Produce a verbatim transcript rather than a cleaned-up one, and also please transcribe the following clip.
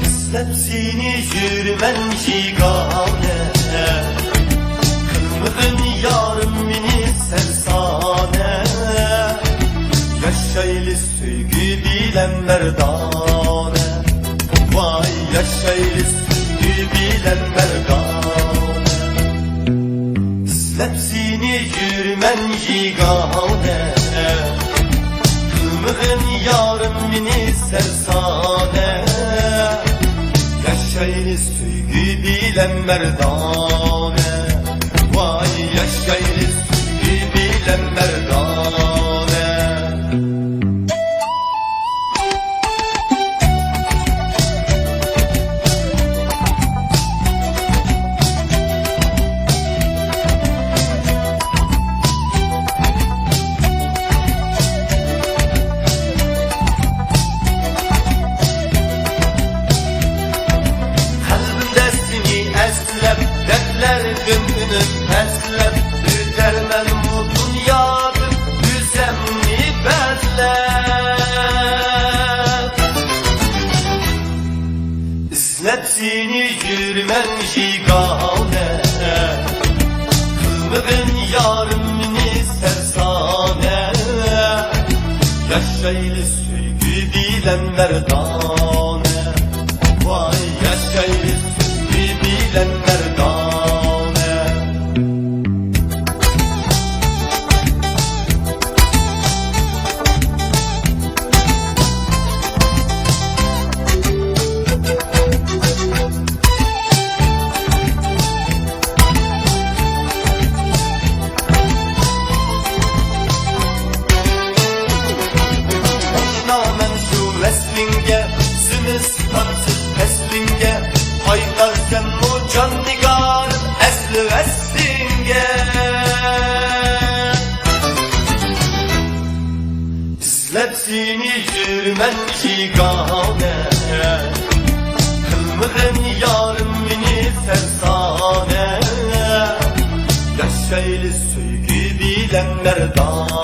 ئىزدەپ سېنى يۈرىمەن يېگانە، قىلمىغىن يارىم مېنى سەرسانە. ياشايلى سۆيگۈ بىلەن مەردانە، ۋاي ياشايلى سۆيگۈ بىلەن مەردانە. ئىزدەپ سېنى يۈرىمەن يېگانە، قىلمىغىن يارىم مېنى سەرسانە. ياشايلى سۆيگۈ بىلەن مەردانە، ۋاي ياشايلى سۆيگۈ بىلەن مەردانە. قەلبىمدە سېنى ئەسلەپ، دەردلەردىن ئۈنۈپ پەسلەپ، ئۆتەرمەنمۇ دۇنيادىن ئۆزۈمنى بەدلەپ. ئىزدەپ سېنى يۈرىمەن يېگانە، قىلمىغىن يارىم مېنى سەرسانە. ياشايلى سۆيگۈ بىلەن مەردانە، ۋاي ياشايلى سۆيگۈ بىلەن مەردانە. ئىزدەپ سېنى يۈرىمەن يېگانە، قىلمىغىن يارىم مېنى سەرسانە. ياشايلى سۆيگۈ بىلەن مەردانە، ۋاي ياشايلى سۆيگۈ بىلەن مەردانە. ئىزدەپ سېنى يۈرىمەن يېگانە، قىلمىغىن يارىم مېنى سەرسانە. ياشايلى سۆيگۈ بىلەن مەردانە.